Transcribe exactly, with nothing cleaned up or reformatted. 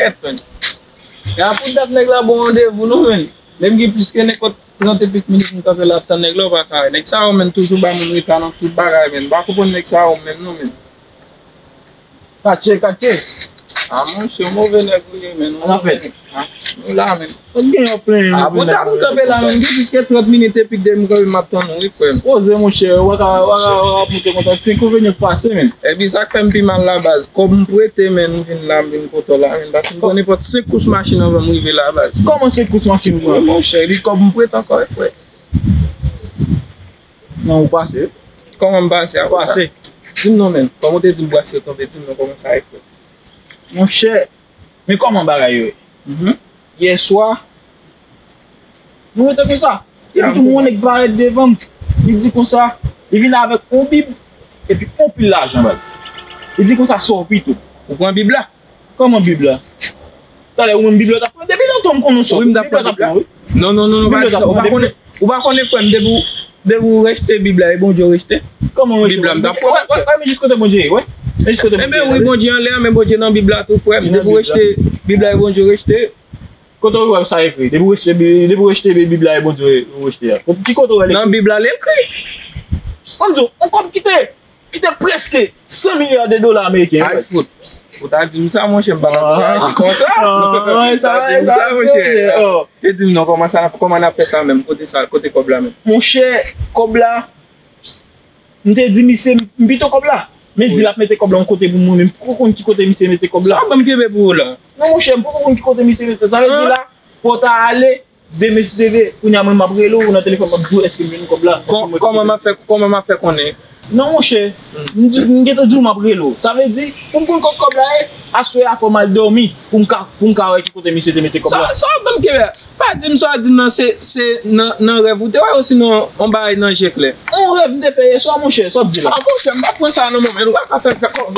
Kèt, menn. E a pou dat nèg la bon randevou, non, menn. Menm gen plis ke nenpòt trant e pik minit m kanpe la ap tann nèg la, ou pa ka wè. Nèg sa yo, menn, toujou ba moun reta nan tout bagay, menn. M pa konprann nèg sa yo menm, non, menn. Katye, katye. A, monchè, yon move nèg ou ye, menn. An afè. A, nou la, menn. Sa k gen yon plenn, a, pou dat m kanpe la, menn. Gen plis ke trant minit epi de m kanpe m ap tann ou, wi, frè m. Poze, monchè, w a ka, w a ka, w a ka monte konsa. Se enkonvenyan k pase, menn. Epi sa k fè m pi mal la, baz. Kòb m prete, menn, m vin la, m vin kote w la, menn. Paske m pran nenpòt senk kous machin anvan m rive la, baz. Kòman senk kous machin ou pran? Wi, monchè, epi kòb m prete ankò, wi, frè. Non, ou pase. Kòman m pase a konsa? Pase. Di m non, menn. Kòman w te di m brase yo tonbe? Di m non, kòman sa ye, frè? Monchè, men kòman bagay yo ye? Mhm. Yèswa, nou rete konsa. Epi tou, yon nèg parèt devan m. Li di konsa, li vin avèk yon bib, epi yon pil lajan, baz. Li di konsa, sa w pito. Ou pran bib la? Kòman bib la? Talè ou menm bib la w t ap pran. Depi lontan m konnen w sòt. Wi, m t ap pran bib la. Non, non, non, non, pa di sa. Ou pa konnen, ou pa konnen, frè m, depi w, depi w rejte bib la, e Bondye w rejte. Kòman rejte? Bib la, m t ap pran, frè. Wè, wè, men jis kote Bondye ye, wè. Men jis kote Bondye ye. Enben wi, Bondye anlè a, men Bondye nan bib la tou, frè m. Depi w rejte bib la, e Bondye w rejte. Kote w wè sa ekri? Depi w rejte, depi w rejte bib la, e Bondye w rejte a. Ki kote w wè l ekri? Nan bib la, l ekri. Ann di w, yon kòb ki te ki te prèske san milya de dola ameriken. Ay, fout. Ou ta di m sa, monchè, m pa t ap reyaji konsa. Ou ta di m sa, monchè. Te di m non, kòman sa, kòman n ap fè sa menm? Kote sa, kote kòb la menm? Monchè, kòb la, m te di misye, m pito kòb la. Men di l ap mete kòb la yon kote pou mwen, men m poko konn ki kote misye mete kòb la. Sa w ban m kenbe pou ou la? Non, monchè, m poko konn ki kote misye mete. Sa vle di la, fò w ta ale, demen si Dye vle, kounye a mwen m ap rele w nan telefòn, m ap di w èske m jwenn kòb la. Kò-, kòman m ap fè, kòman m ap fè konnen? Non, monchè, m di, m gentan di w m ap rele w. Sa vle di, pou m konn kot kòb la ye, aswè a fò m al dòmi pou m ka, pou m ka wè ki kote misye te mete kòb la. Sa, sa w ap ban m kenbe a? Pa di m sa w di m nan, se, se nan, nan rèv ou te wè, osinon yon bagay nan je klè? Yon rèv m te fè yèswa, monchè, sa w ap di la? A, monchè, m pa pran sa nan men w, men ou pa ka fè m fè kòb.